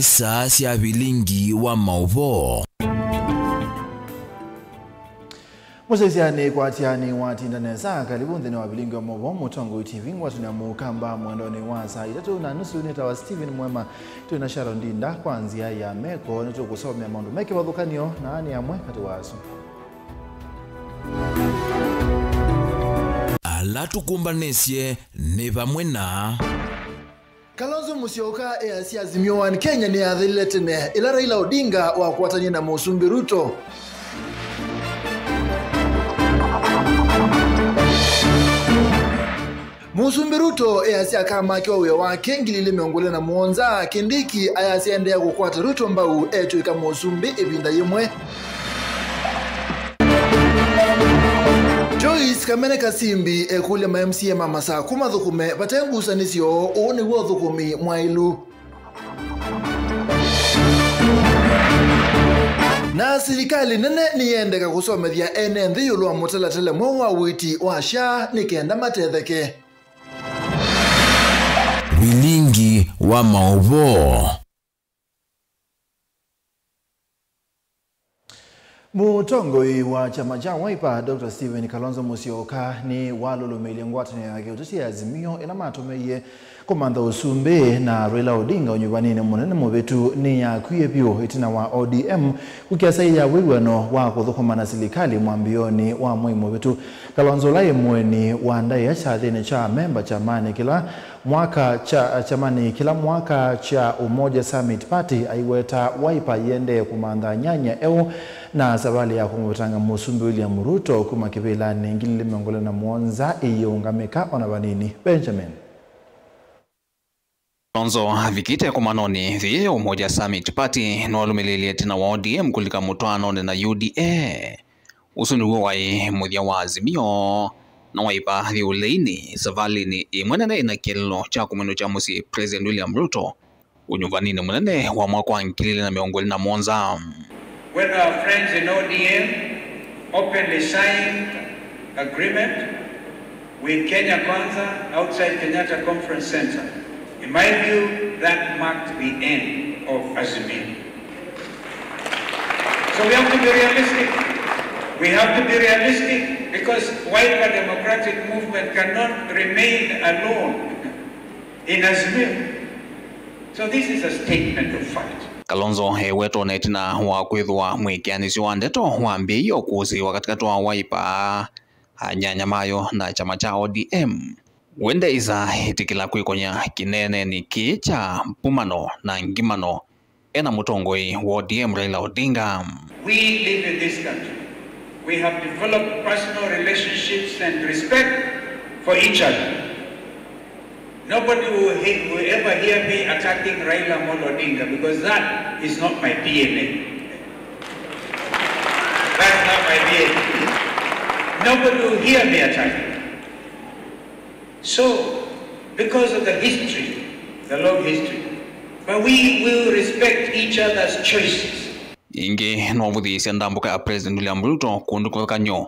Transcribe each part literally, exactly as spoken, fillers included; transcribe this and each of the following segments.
Saa sya vilingi wa maũvoo. Mũsyaĩĩsya nĩ kwatya nĩ watinda nesa, kalivu nthĩnĩ wa vilingi wa maũvoo, Mũtongoi T V, ngwatanĩo ya Mũkamba mwendonĩ wa saa itatũ na nusu. Nĩtawa Stephen Mwema. Twĩ na Sharon Ndinda kwa nzĩa ya meko, nĩtũkũsomea maũndũ me kĩvathũkany'o na nĩ amwe katĩ wa asu. Ala tũkũmbanĩsye nĩ vamwe na Kalonzo Musyoka easya Azimio One Kenya nĩyathelile tene ĩla Raila Odinga wakwatanie na Mũsumbĩ Ruto. Mũsumbĩ Ruto easya akamakiwa wĩa wake ngili ilĩ mĩongo ĩlĩ na mũonza. Kindiki ayasya endeea kũkwata Ruto mbau etw'ĩka mũsumbĩ ĩvinda yĩmwe. Joyce Kamene Kasimbi ekũlya ma M C A ma Masaku mathũkũme vate ngusanĩsyo. Ũũ nĩw'o ũthũkũmi mwaĩlu. Na silikalĩ nene nĩyendeka kũsomethya ene nthĩ ĩũlũ wa mũtalatala mweũ wa ũiiti wa SHA nĩ kenda matetheke. Vilingi wa maũvoo. Mũtongoi wa kyama kya Wiper, Doctor Stephen Kalonzo Musyoka, nĩwalũlũmĩilye ngwatanĩo ya kĩũteti ya Azimio ĩla matũmĩie kũmantha ũsumbĩ na Raila Odinga ũnyuvanĩnĩ mũnene mũvĩtu nĩyakwie vyũ ĩtina wa O D M kũkĩa saii ya wĩw'ano wa kũthũkũma na silikalĩ mwambĩonĩ wa mwei mũvĩtu. Kalonzo, ũla wĩ mũeni wa ndaĩa kyathĩnĩ kya amemba kyamanĩ kĩla mwaka kya, kyamanĩ kĩla mwaka kya Umoja Summit Party, aiweta Wiper yĩendee kũmantha anyanya eũ na savalĩ ya kũmũvetanga Mũsumbĩ William Ruto kuma kĩvĩlanĩ ngili ilĩ mĩongo ĩlĩ na mũonza ĩiũngamĩka ona vanini. Benjamin. Kalonzo avikĩte ĩkomanonĩ yĩĩ ya Umoja Summit Party nĩwalũmĩlĩilye ĩtina wa O D M kũlika mũtwaanonĩ na U D A. Ũsu nĩw'o waĩ mũthya wa Azimio na Wiper yĩũleinĩ savalĩnĩ ĩmwe nene ĩna kĩeleelo kya kũmwĩnũkya mũsyĩ President William Ruto ũnyuvanĩnĩ mũnene wa mwaka wa ngili ilĩ na mĩongo ĩlĩ na mũonza. When our friends in O D M openly signed agreement with Kenya Kwanza outside Kenyatta Conference Center, in my view, that marked the end of Azimio. So we have to be realistic. We have to be realistic because Wiper Democratic Movement cannot remain alone in Azimio. So this is a statement of fact. Kalonzo ewetwa na ĩtina wa kwĩthĩwa mwĩkĩanĩsyo wa ndeto wambĩĩie ũkũsĩĩwa katĩkatĩ wa Wiper, anyanya mayo na kyama kya O D M. We ndeĩsa ĩtĩkĩla kwĩkony'a kĩneenenĩ kĩĩ kya mbumano na ngimano e na mũtongoi wa O D M Raila Odinga. We live in this country. We have developed personal relationships and respect for each other. Nobody will, he- will ever hear me attacking Raila Amolo Odinga because that is not my D N A. That's not my D N A. Nobody will hear me attacking. So, because of the history, the long history, but we will respect each other's choices. Ĩngĩ, nũvũthĩĩsye ndambũka ya President William Ruto kũndũ kĩvathũkany'o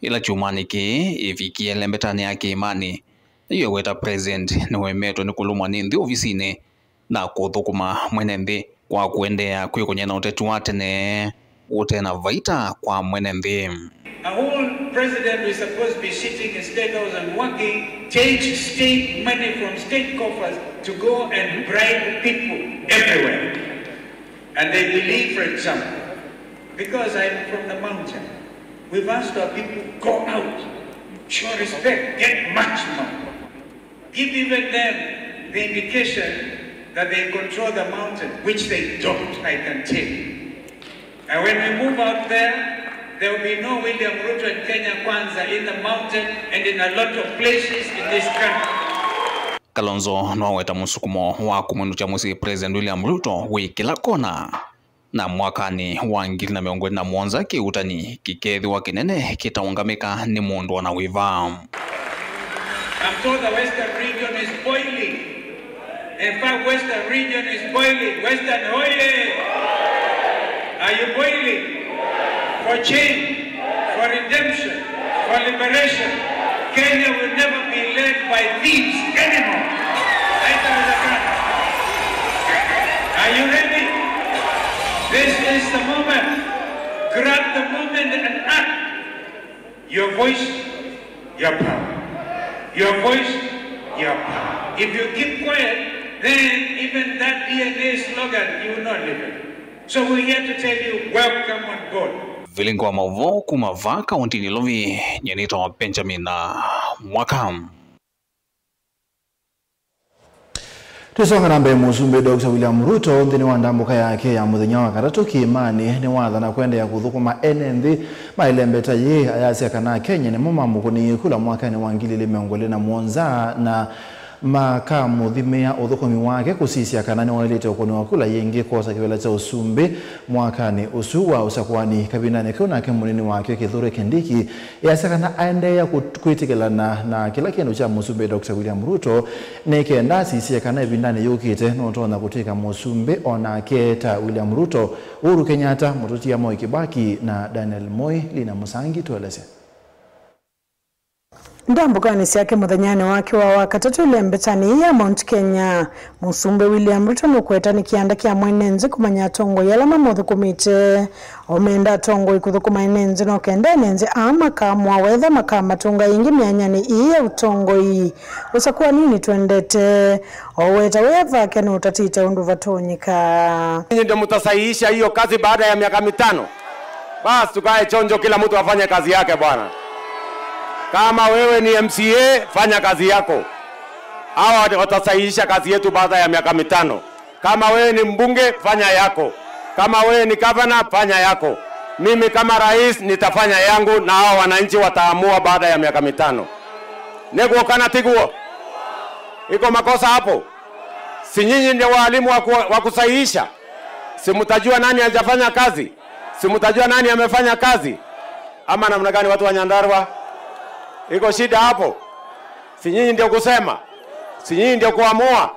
ĩla kyumwanĩ kĩĩ ĩvikie lembetanĩ ya kĩĩmanĩ, nĩyo ĩweta President nĩwemetwe nĩ kũlũmwa nĩ nthĩ ovisinĩ na kũthũkũma mwene nthĩ kwa kũendeea kwĩkony'a na ũteti wa tene ũte na vaita kwa mwene nthĩ. A whole president who is supposed to be sitting in State House and working takes state money from state coffers to go and bribe people everywhere. And they believe, for example, because I'm from the mountain, we've asked our people, "Go out, show respect, get maximum." Give even them the indication that they control the mountain, which they don't, I can tell you. And when we move out there, there will be no William Ruto and Kenya Kwanza in the mountain and in a lot of places in this country. Kalonzo nĩwaweta mũsukumo wa kũmwĩnũkya mũsyĩ President William Ruto wĩ kĩla kona. Na mwakanĩ wa ngili na mĩongo ĩlĩ na mũonza, kĩuutani kĩkeethĩwa kĩnene kĩtaũngamĩka nĩ mũndũ o na wĩva. I'm told the Western region is boiling. In fact, Western region is boiling. Western, oye! Are you boiling? For change, for redemption, for liberation, Kenya will never be led by thieves anymore. Haitawezekana. Are you ready? This is the moment. Grab the moment and act. Your voice, your power. Your voice, your power. If you keep quiet, then even that D N A slogan, you will not live it. So we're here to tell you, welcome on board. Vilingo wa mauvoo kuma vaa kaunti Nairobi, nyenito Benjamin na Mwaka. Tũisonga na mbee, Mũsumbĩ Doctor William Ruto nthĩnĩ wa ndambũka yake ya mũthenya wa katatũ kĩĩmanĩ nĩwathana kũendeea kũthũkũma ene nthĩ ma ĩlembeta yĩĩ, ayasya kana Akenya nĩmo mamũkũnĩie kula mwakanĩ wa ngili ilĩ mĩongo ĩlĩ na mũonza na makamũthimĩa ũthũkũmi wake kũsisya kana nĩwaĩlĩte ũkũnĩwa kula yĩngĩ kwosa kĩvĩla kya ũsumbĩ mwakanĩ ũsu wa ũsakũani. Kavindanĩ kau nake mũnini wake Kithure Kindiki easya kana aendeea kũ-, kwĩtĩkĩlana na kĩla kĩndũ kya Mũsumbĩ Doctor William Ruto nĩ kenda asisye kana ĩvindanĩ yũkĩte nũtonya kũtw'ĩka mũsumbĩ o nake ta William Ruto, Uhuru Kenyatta, mũtũtia Mwai Kibaki na Daniel Moi. Lina Mũsangi tũelesye. Ndambũkanĩ syake mũthenyanĩ wake wa wakatatũ ĩlembetanĩ ĩĩ ya Mount Kenya, Mũsumbĩ William Ruto nũkweta nĩ kĩanda kya mwene nthĩ kũmanya atongoi ala mamũthũkũmĩte. Omenda atongoi kũthũkũma ene nthĩ no kenda ene nthĩ aa makamũa wetha makamatũnga ĩngĩ myanyanĩ ĩĩ ya ũtongoi. Ũsakũaninĩ twendete, oweta wĩa vake nũtatĩte ũndũ vatonyeka. Nyinyi ndio mtasahihisha hiyo kazi baada ya miaka mitano? Basi tukae chonjo, kila mtu afanye kazi yake bwana. Kama wewe ni M C A, fanya kazi yako. Hawa watasahihisha kazi yetu baada ya miaka mitano. Kama wewe ni mbunge, fanya yako. Kama wewe ni gavana, fanya yako. Mimi kama rais nitafanya yangu, na hawa wananchi wataamua baada ya miaka mitano. Nĩguo kana tiguo? Iko makosa hapo? Si nyinyi ndio walimu wa ku-, wa kusahihisha? Si mtajua nani hajafanya kazi? Si mtajua nani amefanya kazi? Ama namna gani, watu wa Nyandarua? Iko shida hapo? Si nyinyi ndio kusema? Si nyinyi ndio kuamua?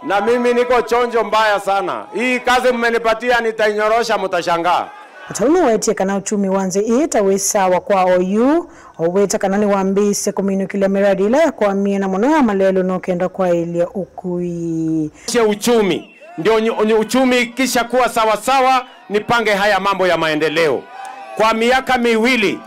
Na mimi niko chonjo mbaya sana. Hii kazi mmenipatia nitainyorosha, mtashangaa. Ata ũu nĩwetie kana uchumi wa nthĩ ĩĩ ta wĩ sawa kwa oyu, oweta kana nĩwambĩĩsye kũminũkĩlya mĩradi ĩla yakwamie na mũno ya malelũ no kenda kwaĩlya ũkui. Kisha uchumi, ndio nyu-, nyu-, uchumi kisha kuwa sawa sawa, nipange haya mambo ya maendeleo. Kwa miaka miwili,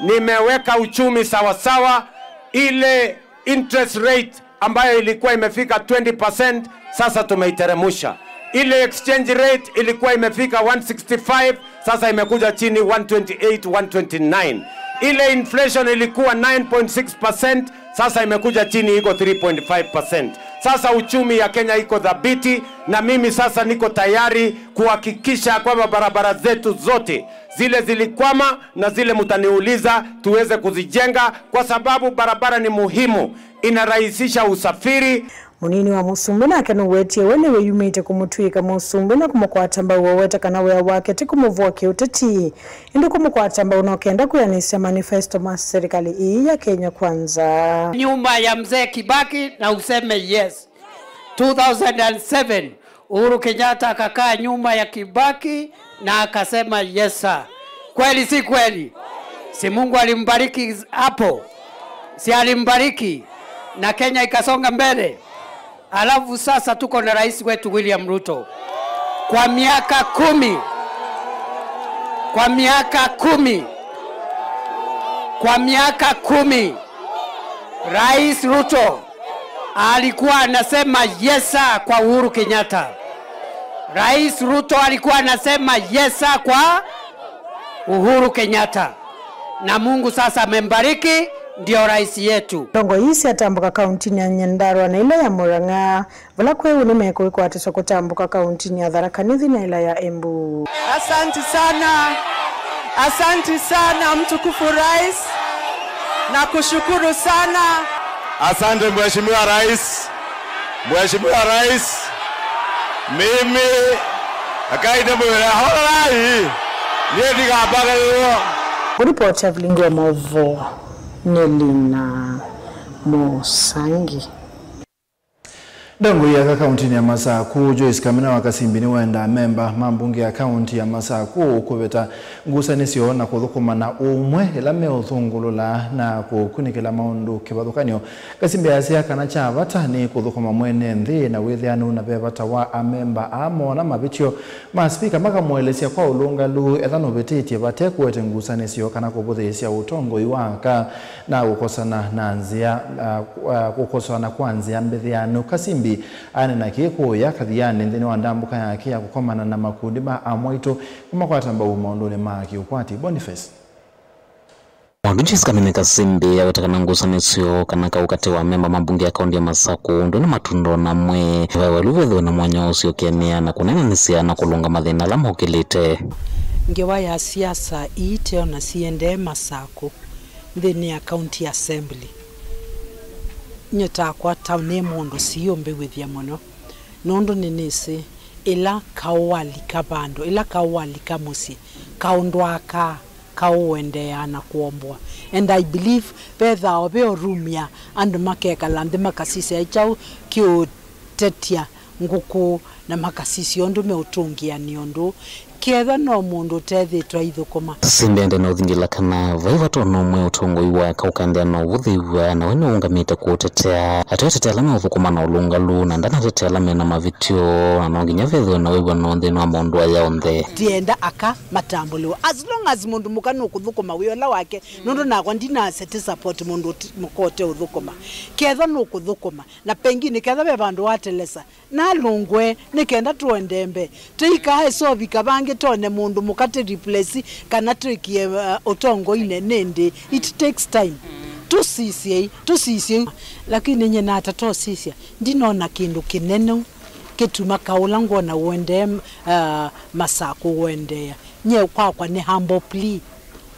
nimeweka uchumi sawa sawa, ile interest rate ambayo ilikuwa imefika twenty percent, sasa tumeiteremusha. Ile exchange rate ilikuwa imefika one sixty-five, sasa imekuja chini one twenty-eight, one twenty-nine. Ile inflation ilikuwa nine point six percent, sasa imekuja chini, iko three point five percent. Sasa uchumi ya Kenya iko dhabiti, na mimi sasa niko tayari kuhakikisha kwamba barabara zetu zote zile zilikwama na zile mtaniuliza tuweze kuzijenga, kwa sababu barabara ni muhimu, inarahisisha usafiri. Mũnini wa mũsumbĩ nake nũwetie we nĩwĩyumĩte kũmũtw'ĩka mũsumbĩ na kũmũkwata mbau, oweta kana wĩa wake ti kũmũvũa kĩũteti, ĩndĩ kũmũkwata mbau no kenda kwĩanĩsya manifesto ma serikali ĩĩ ya Kenya Kwanza. Nyuma ya Mzee Kibaki na useme yes. Two thousand and seven, Uhuru Kenyatta akakaa nyuma ya Kibaki na akasema yes sir. Kweli si kweli? Si Mungu alimbariki hapo? Si alimbariki? Na Kenya ikasonga mbele. Alafu sasa tuko na rais wetu William Ruto. Kwa miaka kumi, kwa miaka kumi, kwa miaka kumi, Rais Ruto alikuwa anasema yes sir kwa Uhuru Kenyatta. Rais Ruto alikuwa anasema yes sir kwa Uhuru Kenyatta. Na Mungu sasa amembariki, ndio rais yetu. Ndongoi ii syatambũka kauntinĩ ya Nyandarua na ila ya Murang'a, vala kweũ nĩmekwĩkwatĩswa kũtambũka kauntinĩ ya Tharaka Nithi na ila ya Embu. Asante sana. Asante sana, mtukufu rais. Nakushukuru sana. Asante, Mheshimiwa Rais. Mheshimiwa Rais, mimi, akai ndĩmwĩre, hororai, niĩ ndigambagĩrĩrwo. Kũripoti ya Vilingi wa Maũvoo nĩ Lina Mũsangi. Ndongoi ya aka kauntinĩ ya Masaku, Joyce Kamina wa Kasimbi, nĩwendaa amemba ma mbunge ya kaunti ya Masaku kũveta ngusanĩsyo na kũthũkũma na ũmwe ĩla meũthũngũlũla na kũkunĩkĩla maũndũ kĩvathũkany'o. Kasimbi asya kana kya vata nĩ kũthũkũma mwene nthĩ na wĩthĩanu, na ve vata wa amemba aa moona mavĩtyo ma spika makamũelesya kwa ũlũngalu ethĩwa nũvĩtĩtye vate kũete ngusanĩsyo kana kũvũthĩĩsya ũtongoi wa aka na kũkosana na nzĩa, ah, ah, kũkosoana kwa nzĩa mbĩthĩanu. Kasimbi aneena kĩĩ kũũya Kathiani nthĩnĩ wa ndambũka yake ya kũkomana na makundi ma amwaitũ kũmakwata mbau maũndũnĩ ma kĩũkwati. Boniface. Mũndũ Joyce Kamina Kasimbi aweta kana ngusanĩsyo kana kaũ katĩ wa amemba ma mbunge ya kaunti ya Masaku ndwĩ na matunda ona amwe. Vaĩ waĩlu vethĩwe na mwanya wa ũsyokeenea na kũneenanĩsya na kũlũnga mathĩna ala mokĩlĩte. Ngewa ya siasa ii teo na siendee Masaku nthĩnĩ ya County Assembly. Nyie takwa ta nĩ mũndũ siũmbĩw'ĩthya mũno, nũndũ nĩnĩsĩ ĩla kaũ walika vandũ, ĩla kaũ walika mũsyĩ, kaũ ndwakaa, kaũ ũendeeaa na kũomboa. And I believe vethaa o ve o room ya andũ makekala nthĩ makasisya kyaũ kĩũtetya ngũkũ na makasisya ũndũ meũtũngĩanĩa ũndũ. Ketha no mũndũ ũtethĩtwe aithũkũma. Simbi aendee na ũthingĩla kana vai vata ona ũmwe ũtongoi wa aka ũkaendeea na ũvũthĩw'a, na we nĩũũngamĩte kũũtetea. Atĩ ũtetea ala meũthũkũma na ũlũngalu, na ndanatetea ala mena mavĩtyo, na no nginya vethĩwe na wĩw'ano nthĩnĩ wa maũndũ aya onthe. Ndienda aka matambũlĩwe. As long as mũndũ mũka nũkũthũkũma wĩa ũla wake, nũndũ nakwa ndinaseti support mũndũ ũti-, mũka ũteũthũkũma. Ketha nũkũthũkũma, na pengine ketha ve vandũ watelesa, nalũngwe nĩ kenda tũendee mbee. Tũikae sovika vangĩ tone mũndũ mũka tũ replace kana twĩkie, uh, ũtongoinĩ nĩndĩ. It takes time. Tũsisyei, tũsisyei. Lakini nyie nata tosisya, ndinona kĩndũ kĩnene kĩtuma kaũla ngwona ũendee, uh, Masaku ũendeea. Nyie kwakwa nĩ humble plea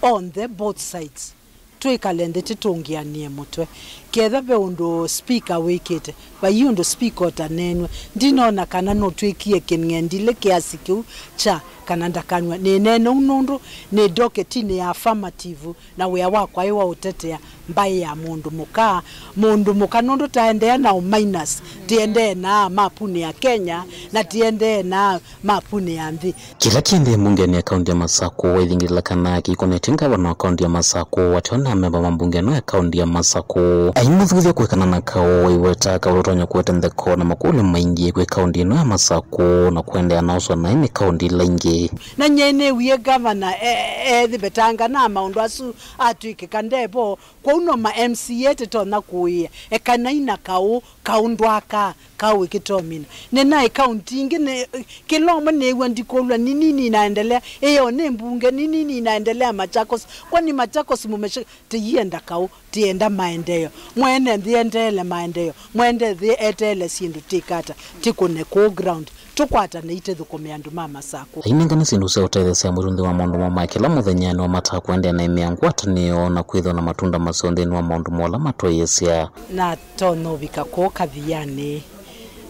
on the both sides. Twĩkale nthĩ tũtũngĩanĩe mũtwe. Ketha ve ũndũ speaker wĩkĩte, vai ũndũ speaker ũtaneenw'e. Ndinona kana nũtwĩkie kĩng'endilĩ kĩasi kĩu kya kana ndakanw'a. Nĩneena ũu nũndũ nĩ ndoketinĩ ya affirmative na wĩa wakwa ĩ wa ũtetea mbaĩ ya mũndũ mũka. Mũndũ mũka nũndũ taendeea na ũ minus, tiendee na mapunĩ ya Kenya na tiendee na mapunĩ ya nthĩ. Kĩla kĩendee mbungenĩ ya kaunti ya Masaku waithingĩlĩla kana kĩkonetye ngavana wa kaunti ya Masaku, ateo na amemba ma mbunge ĩno ya kaunti ya Masaku. Aimũthuthya kũekana na kaũ, waiweta kaũ ũtonya kũete ntheko na makũlyo maingĩ kwĩ kaunti ĩno ya Masaku na kũendeea na ũswa naĩ nĩ kaunti ila ingĩ. Na nyie nĩwie ngavana e-, ethĩvetanga na maũndũ asu atw'ĩkĩka ndevo, kwoou no ma M C A tũtonya kũĩa, ekanai na kaũ, kaũ ndwakaa. Kaũ ĩkĩtomina. Nĩnaĩ kaunti ingĩ, nĩ, kĩla ũmwe nĩĩw'a ndikũlw'a, ni nini inaendelea? Ĩyo nĩ mbunge, ni nini inaendelea Machakos? Kwani Machakos mumesha, tiienda kaũ, tienda maendeeo. Mwene nthĩ endeele maendeeo. Mwende nthĩ eteele syĩndũ tikata, tikũne kũũ ground. Tũkwatanei tĩthũkũme andũ ma Masaku. Ainengane syĩndũ sya ũtethesya mwĩĩtu nthĩ wa maũndũ moo ma kĩla mũthenya nĩwamataa kũendeea na ĩmea ngwatanĩo na kwĩthĩwa na matunda maseo nthĩnĩ wa maũndũ mola matwaĩĩsya. Na tonya ũvika kũũ Kathiani,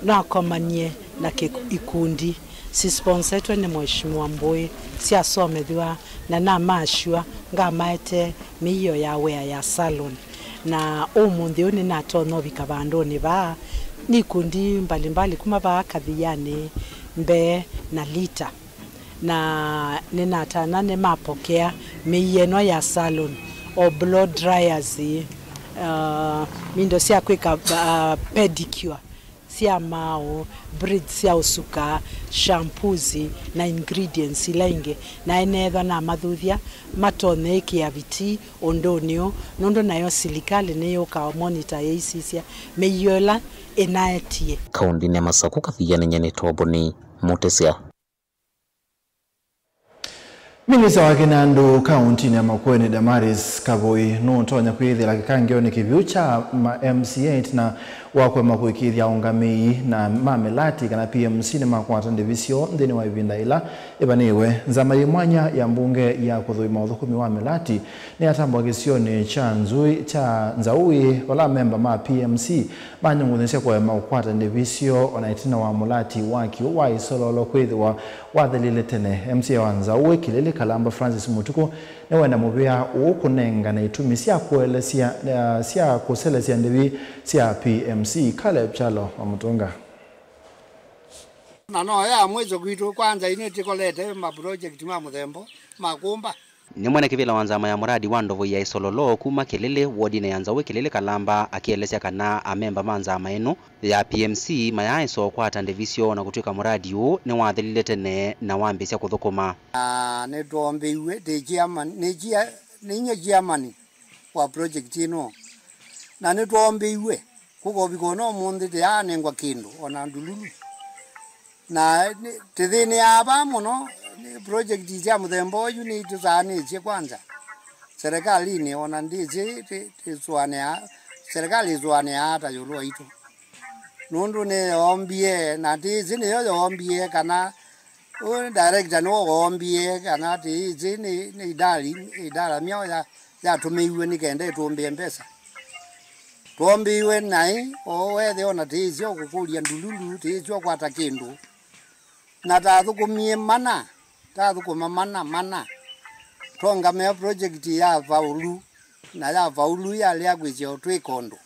nakomanie na kĩ-, ikundi sisponsetwe nĩ Mheshimiwa Mbũĩ, syasomethw'a na namasywa ngamaete mĩio ya wĩa ya salon. Na ũmũnthĩ ũyũ nĩnatonya ũvika vandũnĩ vaa, nĩ ikundi mbalimbali kuma vaa Kathiani, Mbee na Lita. Na nĩnatana nĩmapokea mĩio ĩno ya salon, o blow dryers, uh, indo sya kwĩka, uh, pedicure, sya maaũ, braids sya ũsuka, shampoos, na ingredients ila ingĩ. Na eneethwa namathuthya matonye ĩkĩa vitii ũndũnĩ ũũ, nũndũ nayo silikalĩ nĩyũkaa monitor yĩisisya mĩio ĩla ĩnaetie. Kaũndĩnĩ ya Masaku, Kathiani, nyie nĩ Toboni Mũtĩsya. Minista wa kĩnandũ kaũntĩnĩ ya Makueni, Damaris Kavũi, nũtonya kwĩyĩthĩla kĩkangeonĩ kĩvyũ kya ma M C eight na wa kũema kũĩkĩĩthya aũngamĩi na ma mĩlati kana P M C nĩmakwata ndĩvi syoo nthĩnĩ wa ĩvinda yĩla ĩvanĩĩwe. Nzama yĩ mwanya ya mbunge ya kũthũima ũthũkũmi wa mĩlati nĩyatambwa kĩsionĩ kya Nzui, kya Nzaui, vala amemba ma P M C manyungũnyĩsya kũema ũkwata ndĩvi syoo ona ĩtina wa mũlati wa kĩw'ũ wa Isololo kwĩthĩwa wathelile tene. M C A wa Nzaui Kĩlĩlĩ Kalamba Francis Mũtukũ nĩwenda mũvĩa ũũ kũnengane itumi sya kũelesya, eh, sya kũselesya ndĩvi sya P M C. M C Caleb Kyalo wa Mũtũnga. Na no ya mwiso kwitũ, kwanza inĩ tĩkolete ma project ma mũthembo ma kũmba. Nĩ mwene kĩvĩla wa nzama ya mũradi wa ndovo ya Ĩsololo kuma Kĩlĩlĩ, wodinĩ ya Nzaũ Kĩlĩlĩ Kalamba, akĩelesya kana amemba ma nzama ĩno ya P M C mayaaĩsa ũkwata ndĩvi syoo, na kũtw'ĩka mũradi ũũ nĩwathelile tene na wambĩĩsya kũthũkũma. Na nĩtwombĩiw'e, ndĩ chairman, nĩ chia-, nĩ inyia chairman wa project ĩno, na nĩtwombĩiw'e kũkovika ona ũmũnthĩ tĩyaanengwa kĩndũ ona ndululu. Na nĩ-, tĩthĩnĩaa vaa mũno, nĩ project sya mũthemba ũyu nĩitũsaanĩsye kwanza serikalinĩ, ona ndĩsĩ tĩ-, tĩsũanĩaa, serikali ĩsũanĩaa ata ĩũlũ waitũ. Nũndũ nĩyoombie, na ndĩsĩ nĩyo yoombie kana ũũ director nĩwe woombie, kana tĩsĩ nĩ, nĩ idari, idara myaũ ya, yatũmĩiw'e nĩ kenda ĩtũmbĩe mbesa. Twombĩiwe naĩ, o wethe ona tĩĩsya ũkũkũlya ndululu, tĩĩsya ũkwata kĩndũ. Na tathũkũmie mana, tathũkũma mana, mana. Twongamĩa project ya vaulu, na ya vaulu yalea kwĩsya ũtwĩka ũndũ.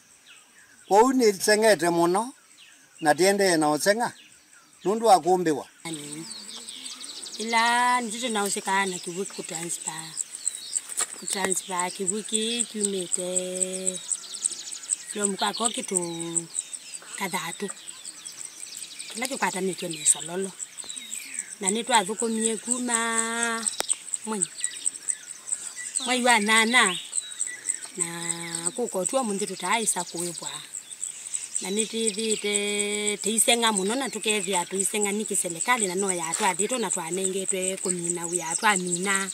Kwoou nĩseng'ete mũno, na tĩendee na ũseng'a nũndũ wa kũmbĩwa. Ĩla nitũ tũnaũsĩkaa na kĩw'ũ kũtransfer, kũtransfer kĩw'ũ kĩĩ kyumĩte from kwa kokĩtũ kathatũ kĩla kĩkwatanĩtw'e na Ĩsololo, na nĩtwathũkũmie kuma mwei, mwei wa nyanya, na kũka ũtw'o ũmũnthĩ tũtaaĩsa kũĩvwa. Na nĩtwĩthĩĩte tũiseng'a mũno, na tũkethĩa tũiseng'a nĩ kĩselekalĩ, na no yatwathĩtwe na twanengetwe kũmina wĩa twamina,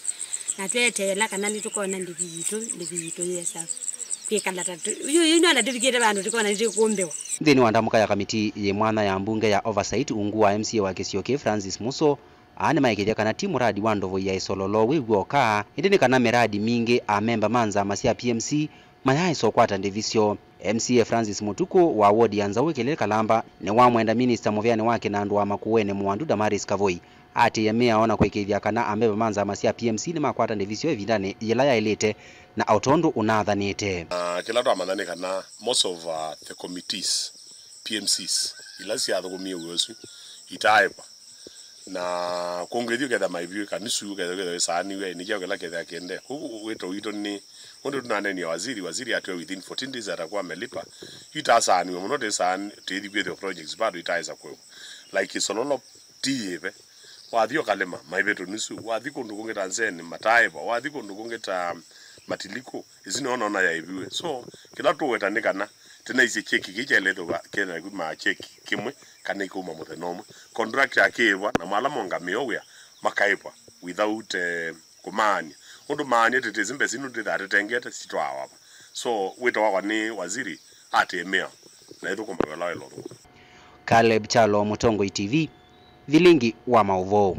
na tweteela kana nĩtũkona ndĩvi yitũ, ndĩvi yitũ yĩesa kwĩkala ta tũ-, yu, yu nona tũvikĩte vandũ tũkona nĩtũkũmbĩwa. Nthĩnĩ wa ndambũka ya kamiti yĩ mwanya ya mbunge ya oversight, ungu wa M C A wa kĩsio kĩĩ Francis Muso, aa nĩmaĩkĩĩthya kana ti mũradi wa ndovo ya Ĩsololo wĩ w'oka, ĩndĩ nĩ kana mĩradi mingĩ amemba ma nzama sya P M C mayaaĩsa ũkwata ndĩvi syoo. M C A Francis Mũtukũ wa wodi ya Nzaũ Kĩlĩlĩ Kalamba nĩwamwenda minista mũvĩanĩ wa kĩnandũ wa Makũenĩ Mũandu Damaris Kavoi atĩĩe mĩao na kũĩkĩĩthya kana amemba ma nzama sya P M C nĩmakwata ndĩvi syoo ĩvindanĩ yĩla yaĩlĩte na o tondũ ũnaathanĩte. Na kĩla twamanya nĩ kana most of, uh, the committees, P M Cs, ila syathũkũmie wĩa ũsu itaaĩva. Na kũngĩthi ũketha maivi kana isu ũketha, ũketha ĩsaaniw'e, nĩ kyaũ kĩla kethĩa kĩendee. Kwoou wĩto witũ nĩ, ũndũ tũnanenie waziri, waziri atwĩa within fourteen days atakuwa amelipa. Yu itasaaniw'e mũno, tĩsaani-, tĩthi kwĩthĩwa projects bado itaĩsa kũĩvwa. Like Ĩsololo ti yĩve. Wathi ũkalĩma, maive tũnusu. Wathi kũndũ kũngĩ ta Nzeni, mataaĩva. Wathi kũndũ kũngĩ ta Matiliku, ĩsu nĩyo nona yaĩviwe. So, kĩla tũweta nĩ kana tĩnaisye kyeki kĩĩ kyaĩlĩthwa kĩna kuma kyeki kĩmwe kana ikauma mũthenya ũmwe. Contractor akĩĩvwa na ala mongamĩe wĩa makaĩvwa without, eh, kũmaany'a. Ũndũ maany'a tĩtĩsĩ mbesa ino tĩthaa tũtengete sitwaawa va. So, wĩto wakwa nĩ waziri atĩĩe mĩao na ĩthũkũmaw'a ũla waĩlwe ũthũkũma. Caleb Kyalo, Mũtongoi T V, Vilingi wa maũvoo.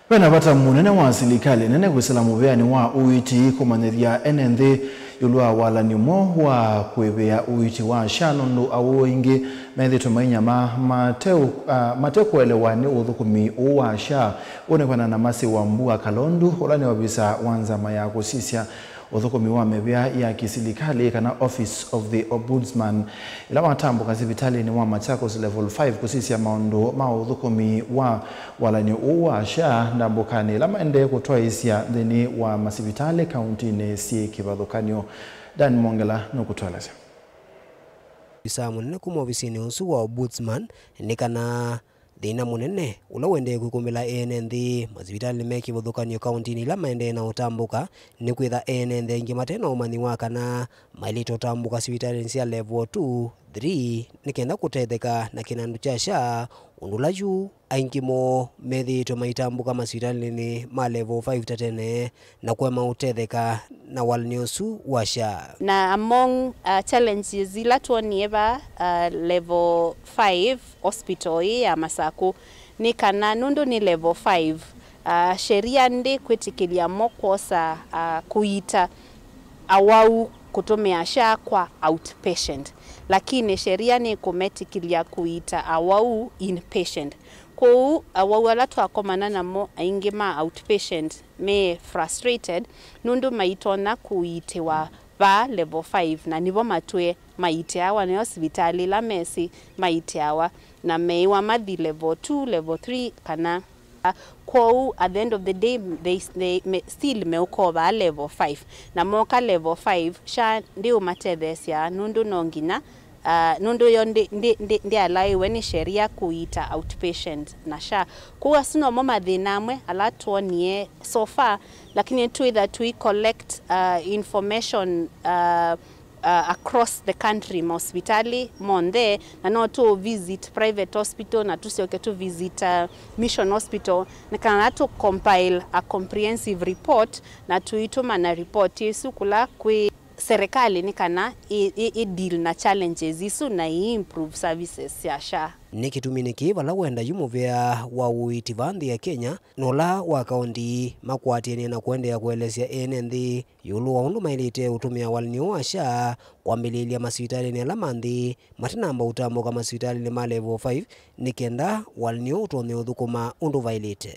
Ve na vata mũnene wa silikalĩ nene kwĩsĩla mũvĩanĩ wa ũiiti kũmanyĩthya ene nthĩ ĩũlũ wa walany'o mwaũ wa kũĩvĩa ũiiti wa SHA, nũndũ awau aingĩ methĩĩtwe mainyamaa mate, a, mate kũelewa nĩ ũthũkũmi ũũ wa SHA. Ũũ nĩ kwĩanana na Mercy Wambua Kalondu, ũla nĩ ovisa wa nzama ya kũsisya ũthũkũmi wa mĩvĩa ya kĩsilikalĩ, kana Office of the Ombudsman, ĩla watambũka sivitalĩnĩ wa Machakos Level five kũsisya maũndũ ma ũthũkũmi wa walany'o ũũ wa SHA ndambũkanĩ ĩla maendee kũtwaĩĩsya nthĩnĩ wa masivitalĩ kauntinĩ syĩ kĩvathũkany'o. Dan Mongela nũkũtũelesya. Ovisaa mũnene kuma ovisinĩ ũsu wa Ombudsman nĩ kana thĩna mũnene ũla ũendee kwĩkũmbĩla ene nthĩ masivitalĩnĩ me kĩvathũkany'o kauntinĩ ila maendee na ũtambũka nĩ kwĩtha ene nthĩ aingĩ mate na ũmanyi wa kana maĩlĩte ũtambũka sivitalĩnĩ sya level two, three nĩ kenda kũtetheka na kĩnandũ kya SHA, ũndũ ũla yu aingĩ moo methĩĩtwe maitambũka masivitalĩnĩ ma level five ta tene na kũema ũtetheka na walany'o ũsu wa SHA. Na among, uh, challenges ila twonie va, uh, level five hospital ĩĩ ya Masakũ nĩ kana nũndũ nĩ level five, uh, sheria ndĩkwĩtĩkĩlya mo kwosa, uh, kũiita awau kũtũmĩa SHA kwa outpatient, lakini sheria nĩkũmetĩkĩlya kũiita awau inpatient. Kwoou awau ala twakomana namo aingĩ ma outpatient me frustrated nũndũ maitonya kũiitĩwa Vaa level five, na nĩvo matwĩe maitĩawa, nĩyo sivitalĩ ĩla mesĩ maitĩawa, na meĩwa mathi level two, level three, kana. Kwoou, at the end of the day, they, they, me, still meũka o vaa level five, na moka level five, SHA ndĩũmatetheesya, nũndũ no nginya, ah, nũndũ yo ndĩ, ndĩ, ndĩ, ndĩalaĩwe nĩ sheria kũiita outpatient na SHA. Kwoou asu nomo mathĩna amwe ala twonie so far, lakini twĩtha tũi collect, ah, information, ah, uh, across the country, mahospitalĩ monthe, na no tũ visit private hospital, na tũsyoke tũ visit, uh, Mission Hospital, nĩ kana tũ compile a comprehensive report, na tũitũmana report ĩsu kũla kwĩ serikali, nĩ kana ĩ, ĩ, ĩ deal na challenges isu na ĩ improve services sya SHA. Nĩ kĩtumi nĩkĩ vala wenda yu mũvea wa ũiiti vaa nthĩ ya Kenya na ũla wa kaũnti makwatĩanĩa na kũendeea kũelesya ene nthĩ ĩũlũ wa ũndũ maĩlĩte ũtũmĩa walany'o wa SHA kwambĩlĩĩlya masivitalĩnĩ ala ma nthĩ matanamba ũtambũka masivitalĩnĩ ma level five, nĩ kenda walany'o ũtonye ũthũkũma ũndũ vaĩlĩte.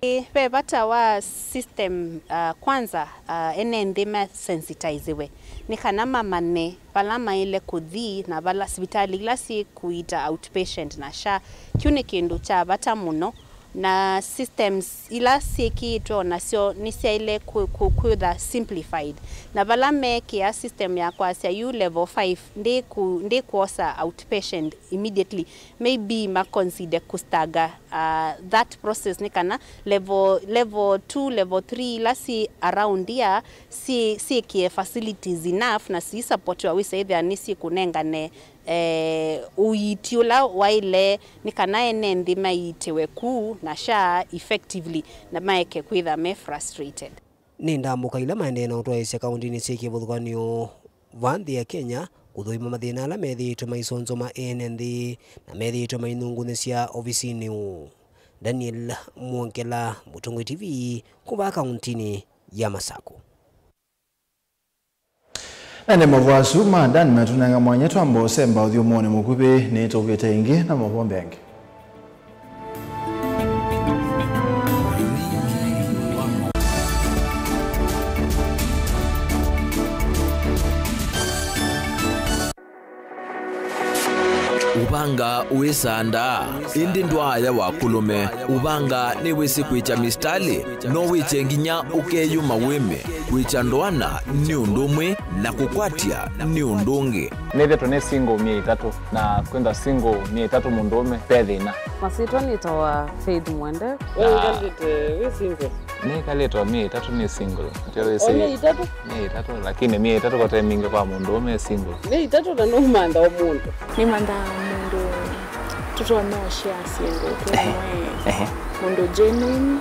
Ĩ, ve vata wa system, uh, kwanza, uh, ene nthĩ masensitiziwe nĩ kana mamanye vala maĩle kũthi na vala sivitalĩ ila syĩ kũiita outpatient na SHA. Kyu nĩ kĩndũ kya vata mũno. Na systems ila syĩkĩĩtwe o nasyo nĩsyaĩle kwĩ-, kwĩ-, kwĩtha simplified. Na vala meekĩa system ya kwasya yu level five ndĩkũ-, ndĩkwosa outpatient immediately, maybe ma consider kũstaga, uh, that process, nĩ kana level, level two, level three ila syĩ around here syĩ-, syĩkĩe facilities enough na syĩsupportiwa wĩsa ĩthĩa nĩsyĩkũnengane eh, ũiiti ũla waĩle nĩ kana ene nthĩ maiitĩwe ku na SHA effectively na maeke kwĩtha me frustrated. Nĩ ndambũka ila maendee na ũtwaĩĩsya kaũntinĩ syĩ kĩvathũkany'o vaa nthĩ ya Kenya kũthũima mathĩna ala methĩĩtwe maisonzoma ene nthĩ na methĩĩtwe mainungunĩsya ovisinĩ ũũ. Daniel Mwongela, Mũtongoi T V, kũvaa kaũntinĩ ya Masakũ. Na nĩ mavũa asu ma Dan matũnenga mwanya twamba ũsemba ũthyũmũonĩ mũkuvĩ, nĩtũvĩte ĩngĩ na mavombe angĩ. Ũvanga wĩsaa ndaa, ĩndĩ ndwaaya wa kũlũme. Ũvanga nĩwĩsĩ kwĩkya mĩsitalĩ, no wĩkye nginya ũkeyũma wĩme. Kwĩkya ndoana nĩ ũndũ ũmwe, na kũkwatya nĩ ũndũ ũngĩ. Nĩthĩtwe nĩ single myei ĩtatũ, na kwĩntha single myei ĩtatũ mũndũũme, ve thĩna. Masyĩtwa nĩtawa Faith Mwende. We wĩkalĩte wĩ single? Nĩkalĩte o myei ĩtatũ nĩ single. Ndio wĩsĩ. O myei ĩtatũ? Myei ĩtatũ, lakini myei ĩtatũ kote mingĩ kwa mũndũũme e single. Myei ĩtatũ na nũmantha o mũndũ. Nĩmanthaa mũndũ tũtonya ũshare syĩndũ twĩ amwe. Ehe. Mũndũ genuine,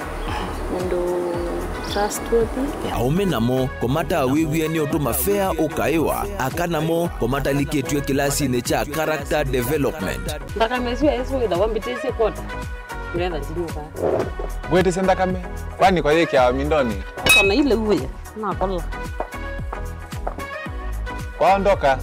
mũndũ trustworthy. Aũme namo, kũmatawĩw'e nĩ ũtũma fea ũkaĩwa, aka namo, kũmatalikĩtw'e kĩlasinĩ kya character development. Nthakame ĩsu ĩsu wĩthawa mbĩtĩsye kwota. Ngetha ndinyuka. Ngwĩtĩsye nthakame, kwani kwa yĩkĩawa mindoni? Kana ile uwe, nakola. Kwaondoka.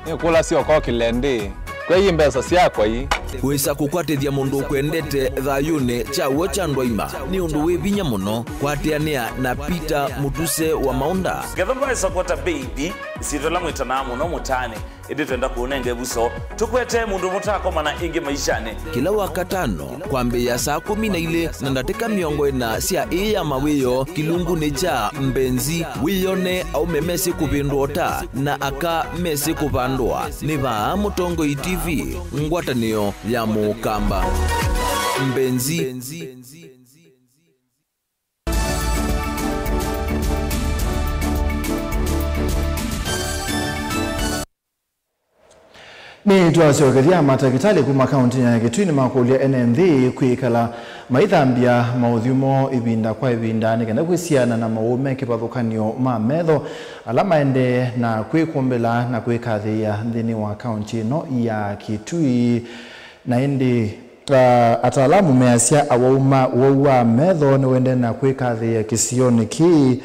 Nĩkũlasya ũkokĩle ndĩ. Kwei mbesa syakwa ii. Kwĩsa kũkwatĩthya mũndũ ũkwendete thayũnĩ kya w'o kya ndwaima nĩ ũndũ wĩ vinya mũno. Kwatĩanĩa na Peter Mũtuse wa Maũnda. Ngetha ndwaĩsa kwota baby, ĩsyĩtwa ĩla mwĩtanaa mũno mũtaanĩ, ĩndĩ twenda kũũnenga ĩvuso. Tũkwete mũndũ mũtaakomana ĩngĩ maishanĩ. Kĩla Wakatano, kwambĩĩa saa kũmi na ilĩ na ndatĩka mĩongo ĩna sya ĩĩ ya mawĩoo, kĩlungunĩ kya Mbenzi, wĩyone aũme mesĩ kũvĩndũa ũta na aka mesĩ kũvandũa. Nĩ vaa Mũtongoi T V, ngwatanĩo ya Mũkamba. Mbenzi. Nĩtwasyokethya matakĩtalĩ kuma kaũntinĩ ya Kitui nĩmakũlya ene nthĩ kwĩkala maithambya maũthyũ moo ĩvinda kwa ĩvinda nĩ kenda kwĩsiana na mawau me kĩvathũkany'o ma metho ala maendee na kwĩkũmbĩla na kwĩkathĩĩa nthĩnĩ wa kaũnti ĩno ya Kitui. Na ĩndĩ, ah, ataalamu measya awau ma ũwau wa metho nĩwendee na kwĩkathĩĩa kĩsionĩ kĩĩ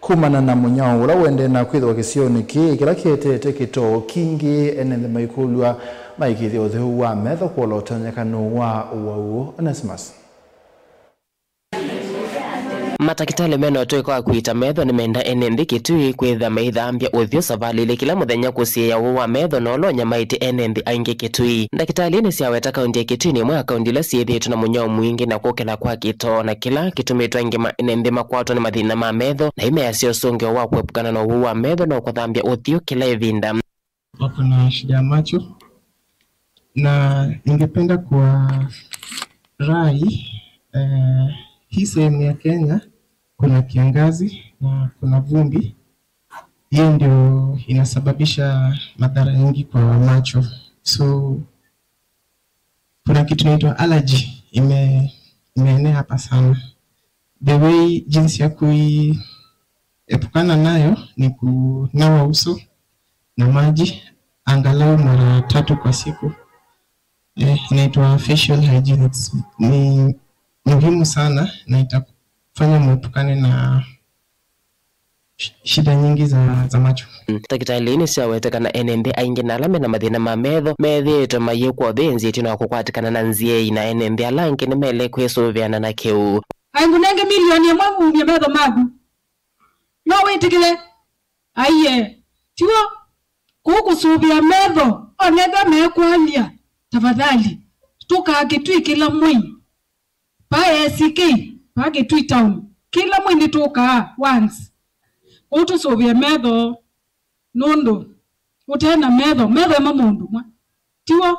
kumana na mũnyao ũla ũendee na kwĩthĩwa kĩsionĩ kĩĩ, kĩla kĩetete kĩtoo kingĩ, ene nthĩ maikũlw'a maĩkĩĩthya ũtheu wa metho kũola ũtonyekano wa ũwau ũũ. Onesimus. Matakĩtalĩ mena ũtũĩka wa kũita metho nĩmenda ene nthĩ Kitui kwĩthĩa meithambya ũthyũ savalĩ ilĩ kĩla mũthenya kũsiĩĩa ũwau wa metho na ũla ũnyamaĩtye ene nthĩ aingĩ Kitui. Ndakĩtalĩ nĩsyaweta kaunti ya Kitui nĩ ĩmwe ya kaunti ila syĩthĩĩtwe na mũnyao mwingĩ na kũkĩla kwa kĩtoo, na kĩla kĩtumĩtwe aingĩ ma ene nthĩ makwatwa nĩ mathĩna ma metho na imeasya ũsũngĩo wa kũepukana na ũwau wa metho no kũthambya ũthyũ kĩla ĩvinda. Wako na shida ya macho, na ningependa kuwarai, eh, hii sehemu ya Kenya kuna kiangazi na kuna vumbi. Hiyo ndio inasababisha madhara nyingi kwa macho. So kuna kitu inaitwa allergy ime-, imeenea hapa sana. The way, jinsi ya kuiepukana nayo ni kunawa uso na maji angalau mara tatu kwa siku. Eh, inaitwa facial hygiene. It's, ni muhimu sana na itafanya muepukane na sh-, shida nyingi za, za macho. Ndakĩtalĩ nĩsyawete kana ene nthĩ aingĩ na ala mena mathĩna ma metho methĩĩtwe mayĩkwa ũthĩnzĩtyo na kũkwatĩkana na nzĩa ii, na ene nthĩ ala angĩ nĩmele kwĩsũvĩana na kĩu. Aingũnenge milioni ĩmwe umye metho maku. No wĩtĩkĩle? Aiee. Tiw'o? Kũu kũsũvĩa metho, onethwa mekwalya, tafadhali, tũkaa Kitui kĩla mwei. Pa A C K, pa Kitui Town. Kĩla mwei nĩtũkaa once. Kũu tũsũvĩe metho, nũndũ ũte na metho, metho ema mũndũ mwa. Tiw'o?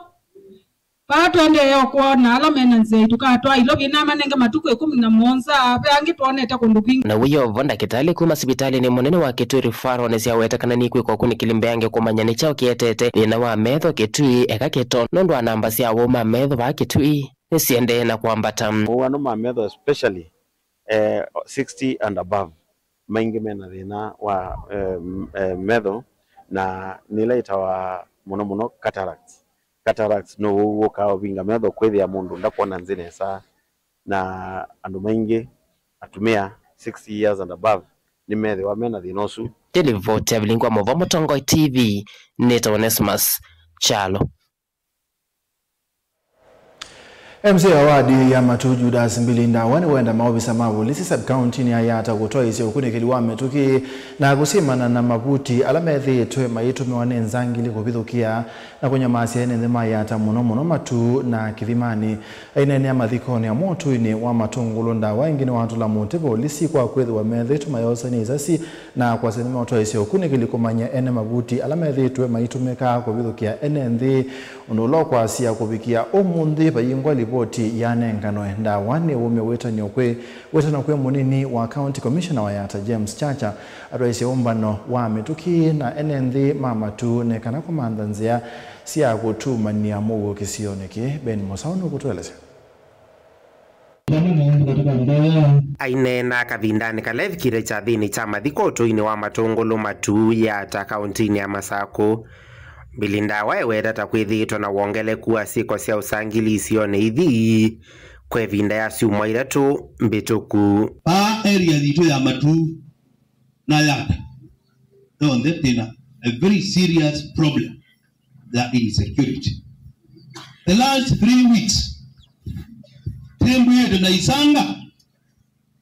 Vaa tũendee o kwona ala mena nzĩa ii tũkatwaa ilovi na manenge matukũ ĩkũmi na mũonza, ve angĩ twonete kũndũ kwingĩ. Na wĩovo ndakĩtalĩ kuma sivitalĩnĩ mũnene wa Kitui Referral nĩsyaweta kana nĩkwĩka ũkunĩkĩli mbeange kũmanya nĩ kyaũ kĩetete thĩna wa metho Kitui, eka kĩtoo, nũndũ wa namba sya awau ma metho vaa Kitui nĩsiendee na kwambata. Mowau ma metho especially, eh, sixty and above, maingĩ mena thĩna wa, eh, m-, eh, metho, na nĩ ĩla ĩtawa mũno mũno cataracts. Cataracts no ũwau wũkaa ũvinga metho, kwĩthĩa mũndũ ndakwona nzĩ nesa, na andũ maingĩ, atumĩa sixty years and above, nĩmethĩwa mena thĩna ũsu. Nĩ livoti ya Vilingwa Mũvoo, Mũtongoi T V, nĩtawa Onesmus Kyalo. M C A wa wadi ya Matuu Judas Mbili Ndawa nĩwenda maovisa ma volisi sub-county-nĩ ya Yatta kũtwaĩĩsya ũkunĩkĩli wa mĩtũkĩ na kũsyĩmana na mavuti ala methĩĩtwe maitũmĩwa nĩ nzangili kũvithũkĩa na kũnyamasya ene nthĩ ma Yatta, mũno mũno Matuu na Kĩthimanĩ. Aineenea mathikonĩ ya Motũinĩ wa Matũngũlũ, Ndawa ĩngĩ nĩwatũla mũtĩ volisi kwa kwĩthĩwa methĩĩtwe mayosa nĩ isasi na kwasya nĩmeũtwaĩĩsya ũkunĩkĩli kũmanya ene mavuti ala methĩĩtwe maitũmĩkaa kũvithũkĩa ene nthĩ, ũndũ ũla ũkwasya kũvikĩa ũmũnthĩ vayingwa livoti yanenganwe. Ndawa nĩwaumya wĩtanĩo kwĩ, wĩtano kwĩ mũnini wa County Commissioner wa Yatta, James Chacha, atwaĩĩsye ũmbano wa mĩtũkĩ na ene nthĩ ma Matuu nĩ kana kũmantha nzĩa sya kũtumanĩa mũuo kĩsionĩ kĩĩ. Ben Mũsaũ nũkũtũelesya. Aineena kavindanĩ kala evikĩte kyathĩnĩ kya mathiko ũtũinĩ wa Matũngũlũ Matuu Yatta kauntinĩ ya Masakũ, Mbili Ndawa eweta ta kwĩthĩĩtwe na wongeleku wa syĩko sya ũsangili isionĩ ithi kwa ĩvinda ya syumwa itatũ mbĩtũku. Vaa area yitũ ya Matuu na Yatta yonthe twĩna a very serious problem ya insecurity. The last three weeks, tembwĩte na isanga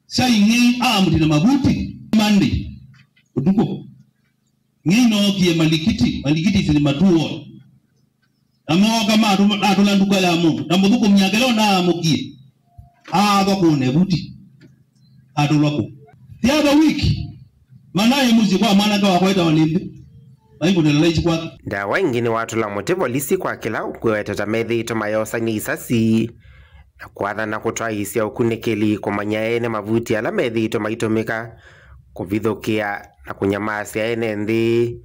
sya ing'ei armed na mavuti. Monday ũtukũ, ng'ei nookie malikiti, malikiti sili matuo. Na mooka matũ-, matũla nduka ya mũndũ, na mũthũkũmi akela ũnaamũkie, aathwa kũna ĩvuti, atũlwa kũu. The other week, manaĩ mũsyĩ kwa mwanake wakwa wĩtawa Nĩmbĩ, maikũnĩla laichi kwake. Ndawa ĩngĩ nĩwatũla mũtĩ volisi kwa kĩla ũkwĩweta ta methĩĩtwe mayosany'a isasi na kwathana kũtwaĩĩsya ũkunĩkĩli kũmanya ene mavuti ala methĩĩtwe maitũmĩka kũvithũkĩa na kũnyamasya ene nthĩ,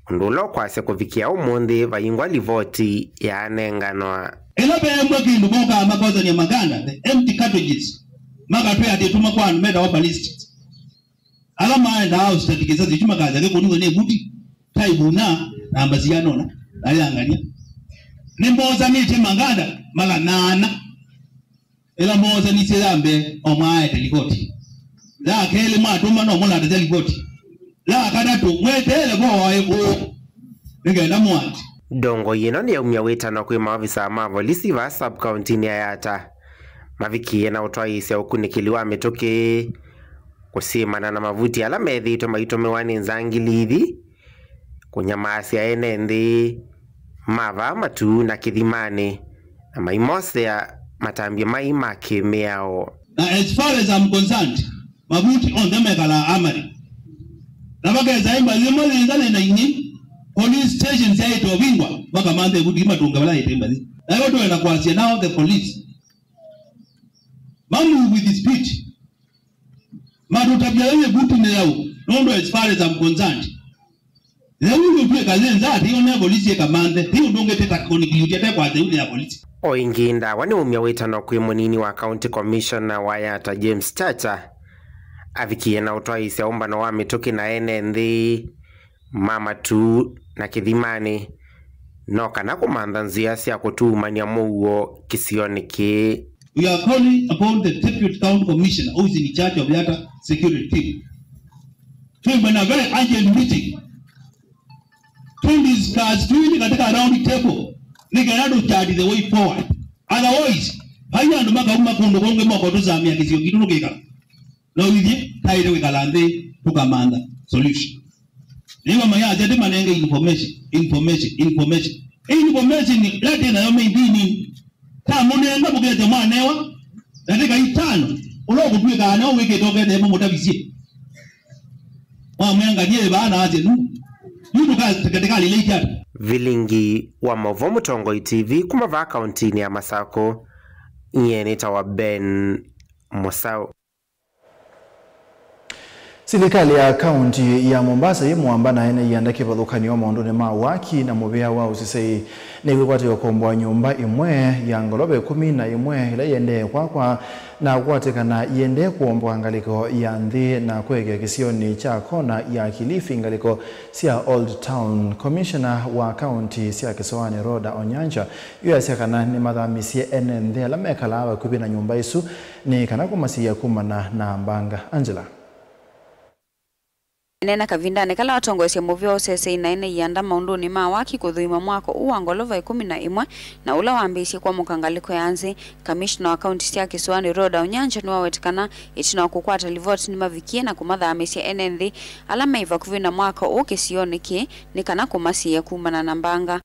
ũndũ ũla ũkwasya kũvikĩa ũmũnthĩ vaingwa livoti yaanenganwa. Ĩla veembwa kĩndũ mokaa makosany'a makanda, the empty cartridges, makatwĩa atĩ tuma kwa andũ metawa ballistics. Ala maendaa ũsitati kĩsasi kyu makasya kĩkũniwe nĩ vuti, taivuna, namba sianona, na yangania. Nĩmbosanĩtye makanda magana ana. Ĩla moosanisye ya mbee, no mwaaete livoti. Ya kelĩ mwatũma, no mũlatasya livoti. Ya katatũ, mweteele vo waĩ kũũ nĩ kenda mũati. Ndongoi ĩno nĩyaumya wĩtano kwĩ maovisa ma volisi vaa sub-county-nĩ ya Yatta mavikĩe na ũtwaĩĩsya ũkunĩkĩli wa mĩtũkĩ kũsyĩmana na mavuti ala methĩĩtwe maitũmĩwa nĩ nzangilithi kũnyamaasya ene nthĩ ma vaa Matuu na Kĩthimanĩ, na maimosea matambya mai ma kĩmĩao. Na as far as I'm concerned, mavuti onthe mekalaa Amari. Na vakesa embassy ĩmwe yĩnza yĩ na ing'i, police station syaĩtwe ũvingwa, makamanthe ĩvuti matũnge vala yaĩte embassy. Na yo twenda kwasya now the police, ma move with speed. Matũtavya ĩvuti nĩ yau, nũndũ as far as I'm concerned, yau ĩũtw'ĩka yĩ nza, ti one polisi ĩkamanthe, ti ũndũ ũngĩ tĩta conclude ate kwasya ĩu nĩ ya polisi. O ĩngĩ, Ndawa nĩwaumya wĩtano kwĩ mũnini wa County Commissioner wa Yatta, James Chacha, avikie na ũtwaĩĩsya ũmbano wa mĩtũkĩ na ene nthĩ ma Matuu na Kĩthimanĩ, no kana kũmantha nzĩa sya kũtuumany'a mũuo kĩsionĩ kĩĩ. We are calling upon the Deputy County Commissioner who is in charge of Yatta security team to be in a very urgent meeting to discuss, tuinĩ katika round table nĩ kana tũ chart the way forward. Otherwise, vai andũ makauma kũndũ kũngĩ moko tũsamĩa kĩsio kitũ tũkĩkala. No ithyĩ taĩte kwĩkala nthĩ tũkamantha solution. Nĩw'a mayasya ndĩmanenge information, information, information. Ĩ information ĩla twĩ nayo maybe nĩ ta mũnenga mũkete mwanewa ndatĩka itano, ũla ũkũtw'ĩkaa nĩwe wĩkĩte ũkethee mũmũtavisye. Mwamwenganie vaa na asya nu. Yu tũka-, tũka-, tũkalilate ata? Vilingi wa Maũvoo Mũtongoi T V kuma vaa kauntinĩ ya Masakũ, nyie nĩtawa Ben Mũsaũ. Silikalĩ ya kaunti ya Mombasa yĩ mũamba na ene ianda kĩvathũkany'o maũndũnĩ ma waki na mũvĩa wa ũsisei nĩkwĩkwatĩwa kũomboa nyũmba ĩmwe ya ngolove ĩkũmi na ĩmwe ĩla yĩendee kwakwa na kũkwatĩkana yĩendee kũomboa ngalĩko ya nthĩ na kũekea kĩsionĩ kya kona ya Kilifi, ngalĩko sya Old Town. Commissioner wa kaunti sya kĩsoanĩ Rhoda Onyancha yu asya kana nĩmathamisye ene nthĩ ala mekalaa vakuvĩ na nyũmba ĩsu nĩ kana kũmasiĩĩa kumana na mbanga. Angela. Eneena kavindanĩ kala watongoesye mũvĩa wa ũsesei na ene ianda maũndũnĩ ma waki kũthũima mwako ũũ wa ngolova ĩkũmi na ĩmwe na ũla wambĩĩisye kwamũka ngalĩko ya nzĩ, kamishna wa kaunti sya kĩsoanĩ Rhoda Onyancha nĩwaweta kana ĩtina wa kũkwata livoti nĩmavikie na kũmathamĩsya ene nthĩ ala me vakuvĩ na mwako ũũ kĩsionĩ kĩĩ nĩ kana kũmasiĩĩa kumana na mbanga.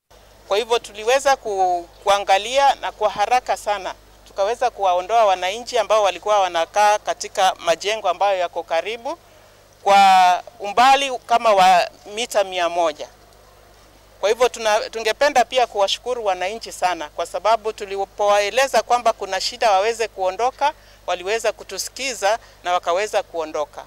Kwa hivyo tuliweza ku-, kuangalia na kwa haraka sana tukaweza kuwaondoa wananchi ambao walikuwa wanakaa katika majengo ambayo yako karibu kwa umbali kama wa mita mia moja. Kwa hivyo tuna-, tungependa pia kuwashukuru wananchi sana kwa sababu tulipowaeleza kwamba kuna shida waweze kuondoka, waliweza kutusikiza na wakaweza kuondoka.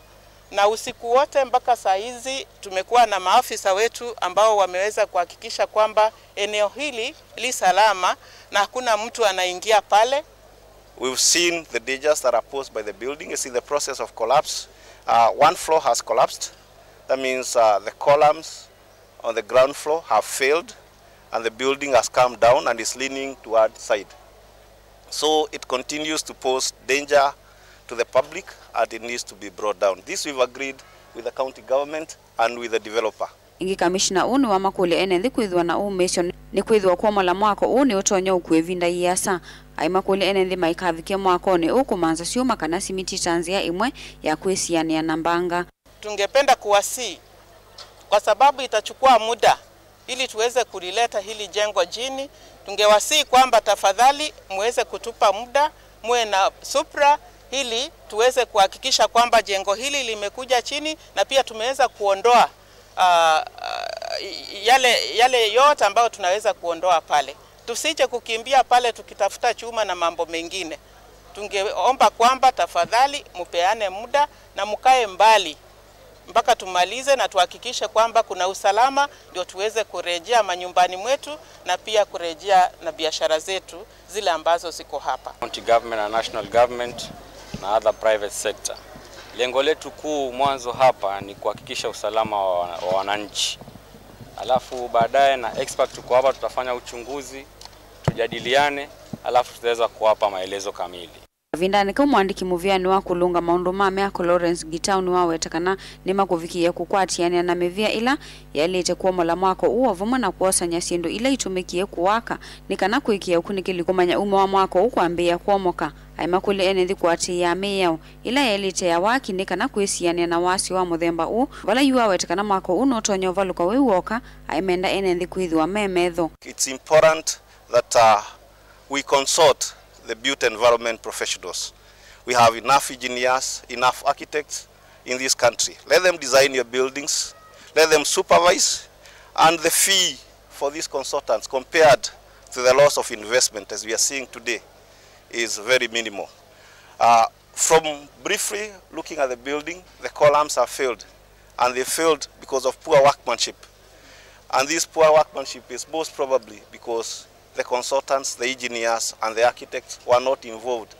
Na usiku wote mpaka saa hizi tumekuwa na maafisa wetu ambao wameweza kuhakikisha kwamba eneo hili li salama na hakuna mtu anaingia pale. We've seen the dangers that are posed by the building. It's in the process of collapse. Uh, one floor has collapsed. That means, uh, the columns on the ground floor have failed and the building has come down and is leaning toward side. So it continues to pose danger to the public and it needs to be brought down. This we've agreed with the county government and with the developer. Ĩngĩ, kamishna ũũ nĩwamakũlya ene nthĩ kwĩthĩwa na ũmĩĩsyo nĩ kwĩthĩwa kwomola mwako ũũ nĩũtonya ũkua ĩvinda yĩasa. Aimakũlya ene nthĩ maikavike mwakonĩ ũũ kũmanza syũma kana simiti ta nzĩa ĩmwe ya kwĩsianĩa na mbanga. Tungependa kuwasihi, kwa sababu itachukua muda ili tuweze kulileta hili jengo chini, tungewasihi kwamba tafadhali muweze kutupa muda, muwe na subra ili tuweze kuhakikisha kwamba jengo hili limekuja chini na pia tumeweza kuondoa, ah, ah, yale, yale yote ambayo tunaweza kuondoa pale. Tusije kukimbia pale tukitafuta chuma na mambo mengine. Tungeomba kwamba tafadhali mupeane muda na mukae mbali mpaka tumalize na tuhakikishe kwamba kuna usalama, ndio tuweze kurejea manyumbani mwetu na pia kurejea na biashara zetu zile ambazo ziko hapa. County government na national government na other private sector. Lengo letu kuu mwanzo hapa ni kuhakikisha usalama wa, wa wananchi. Alafu baadaye na expert tuko hapa, tutafanya uchunguzi, tujadiliane, alafu tutaweza kuwapa maelezo kamili. Kavindanĩ kau, mũandĩki mũvĩanĩ wa kũlũnga maũndũ ma myako Lawrence Gitau nĩwaweta kana nĩmakũvikĩĩa kũkwatĩanĩa na mĩvĩa ĩla yaĩlĩte kwomola mwako ũũ o vamwe na kwosany'a syĩndũ ila itũmĩkie kũwaka nĩ kana kwĩkĩa ũkunĩkĩli kũmanya umo wa mwako ũũ kwambĩĩa kwomoka. Aimakũlya ene nthĩ kũatĩĩaa mĩao ĩla yaĩlĩte ya waki nĩ kana kwĩsianĩa na wasyo wa mũthemba ũũ, vala yu awete kana mwako ũũ nũtonya ũvalũka wĩ w'oka, aimenda ene nthĩ kwĩthĩwa me metho. It's important that uh, we consult the built environment professionals. We have enough engineers, enough architects in this country. Let them design your buildings, let them supervise, and the fee for these consultants compared to the loss of investment as we are seeing today is very minimal. Uh, from briefly looking at the building, the columns have failed, and they failed because of poor workmanship. And this poor workmanship is most probably because the consultants, the engineers, and the architects were not involved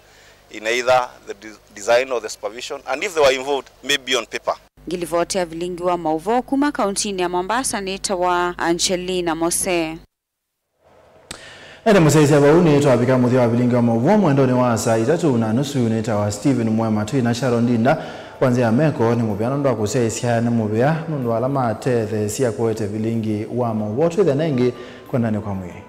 in either the de- design or the supervision, and if they were involved, maybe on paper. Ngilivoti ya vilingi wa mauvoo kuma kauntinĩ ya Mombasa nĩtawa Angelina Mose. Ene mũsyaĩĩsya vau nĩtwavika mũthya wa vilingi wa mauvoo mwendonĩ wa saa itatũ na nusu. Nĩtawa Stephen Mwema, twĩ na Sharon Ndinda kwa nzĩa ya meko. Nĩ mũvea nũndũ wa kũsyaĩĩsya, nĩ mũvea nũndũ wa ala matetheesya kũete vilingi wa mauvoo. Twĩthĩane ĩngĩ kwendanĩ kwa mwĩĩ.